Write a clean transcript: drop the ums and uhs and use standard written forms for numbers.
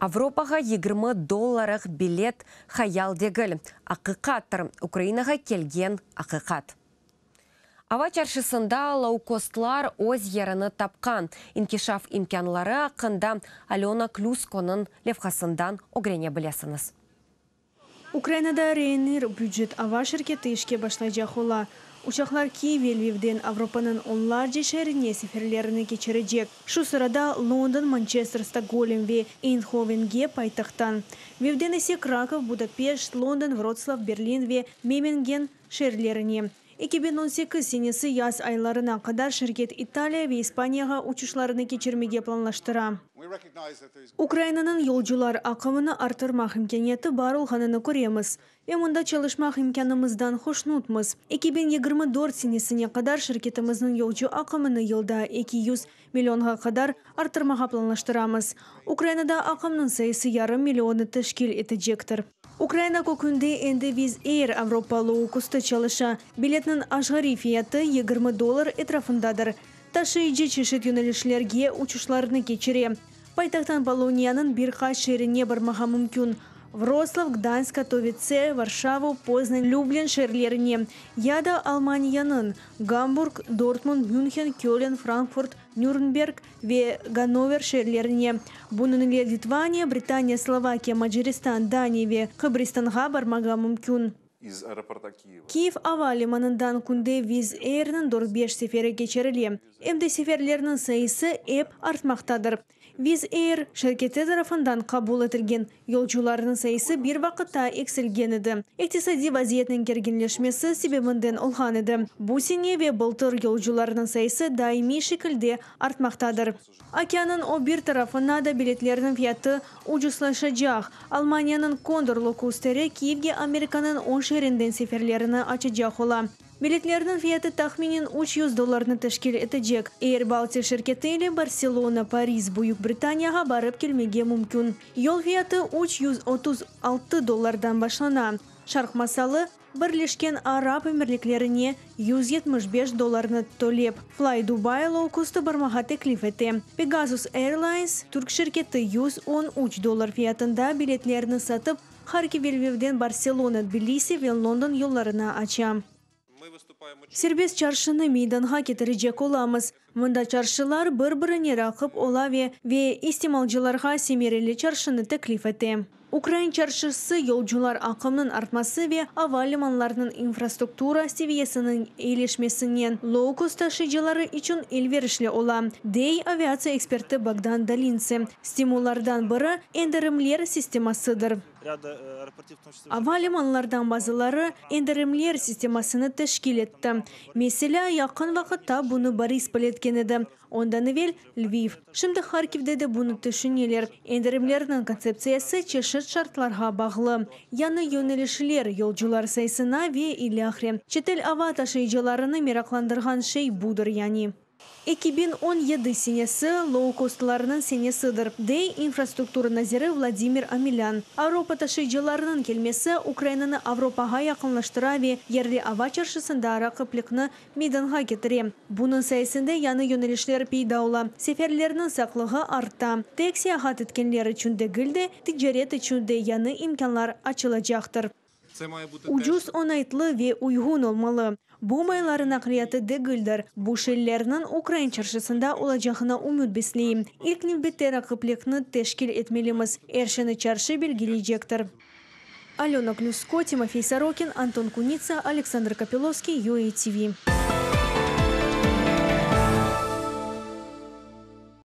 Avropağa 20 dollarıq bilet hayal degil, aqiqattır. Ukrainağa kelgen aqiqat. Ava çarşısında loukostlar öz yerini tapqan. İnkişaf imkânları aqqında Alöna Klüskonıñ levhasından ögrene bilesiñiz. Ukrainada Ryanair bücet ava şirketi işke başlaycaq ola. Uçaqlar Kiyev ve Lvivden Avropanıñ onlarca şeerine seferlerini keçirecek. Şu sırada London, Mançester, Stokgolm ve Eyndhovenge paytahttan. Lvivden ise Krakov, Budapeşt, London, Vrotslav, Berlin ve Memmingen şeerlerine. 2018 senesi yaz aylarına qadar şirket İtaliya ve İspaniyağa uçuşlarını keçirmege planlaştıra. Ukrainanıñ yolcular aqımını arttırmaq imkâniyeti bar olğanını köremiz ve mında çalışmaq imkânımızdan hoşnutmız. 2024 senesine qadar şirketimizniñ yolcu aqımını yılda 200 millionğa qadar arttırmağa planlaştıramız. Ukrainada aqımnıñ sayısı yarım millionnı teşkil etecektir. Ukraina kökünde endi Wizz Air Avropa loukostı çalışa. Biletniñ aşğariy fiyatı 20 dollar etrafındadır. Taşıyıcı çeşit yönelişlerge uçuşlarnı keçire. Paytahttan Poloniyanıñ bir qaç şeerine barmağa mümkün, Vrotslav, Gdansk, Katovitse, Varşava, Poznan, Lüblin şeerlerine, ya da Almaniyanıñ Gamburg, Dortmund, Münhen, Köln, Frankfurt, Nürnberg ve Gannover şeerlerine. Bunıñ ile Litvaniya, Britaniya, Slovakiya, Macaristan, Daniya ve Qıbristanğa barmağa mümkün. Kiyev ava limanından künde Wizz Airniñ dört-beş seferi keçirile, em de seferlerniñ sayısı ep artmaqtadır. Wizz Air şirketi tarafından qabul etilgen yolcularnıñ sayısı bir vaqıtta eksilgen edi, iqtisadiy vaziyetniñ kerginleşmesi sebebinden olğan edi. Bu sene ve bıltır yolcularnıñ sayısı daimiy şekilde artmaqtadır. Okeannıñ o bir tarafına da biletlerniñ fiyatı ucuzlaşacaq. Almaniyanıñ Condor loukosteri Kiyevge Amerikanıñ on şeerinden seferlerini açacaq ola. Biletlerniñ fiyatı tahminen 300 dollarnı teşkil etecek. Air Baltic şirketi ile Barselona, Paris, Büyük Britaniyağa barıp kelmege mümkün. Yol fiyatı 336 dollardan başlana. Şarq masalı, Birleşken Arap Emirliklerine 175 dollarnı tölep, Fly Dubai loukostı barmağa teklif ete. Pegasus Airlines türk şirketi 113 dollar fiyatında biletlerni satıp, Harkiv ve Lvivden Barselona, Tbilisi ve London yollarını aça. Serbest çarşını meydanğa ketirecek olamız. Mında çarşılar bir-birine raqip ola ve ve istimalcılarğa semereli çarşını teklif ete. Ukrain çarşısı yolcular aqımınıñ artması ve ava limanlarınıñ infrastruktura seviyesiniñ eyileşmesinen loukost taşıyıcıları içün elverişli ola, dey aviatsiya eksperti Bogdan Dolintse. Stimullardan biri, endirimler sistemasıdır. Ava limanlardan bazıları endirimler sistemasını teşkil etti. Meselâ, yaqın vaqıtta bunı Borispol etken edi, ondan evel, Lviv. Şimdi Harkivde de bunı tüşüneler. Endirimlerniñ kontseptsiyası çeşit şartlarğa bağlı, yañı yönelişler, yolcular sayısına ve ilâhre. Çetel ava taşıyıcılarını meraqlandırğan şey budır yani. 2017 senesi, loukostlarnıñ senesidir, dey infrastruktura naziri Vladimir Omelân. Avropa taşıyıcılarınıñ kelmesi Ukrainanı Avropağa yaqınlaştıra ve yerli ava çarşısında raqiplikni meydanğa ketire. Bunıñ sayesinde yañı yönelişler peyda ola, seferlerniñ saqlığı arta. Tek seyahat etkenler içün degil de, ticaret içün de yañı imkânlar açılacaqtır. Ucuz, oñaytlı ve uyğun olmalı. Bu mayları naqliyatı degildir. Bu şeylerniñ ukrain çarşısında olacağına ümüt besleyim. İlk nevbette raqiplikni teşkil etmelimiz. Er şeyni çarşı belgileycektir. Alöna Klüsko, Timofey Sorokin, Anton Kunitsa, Aleksandr Kopelovskiy, UATV.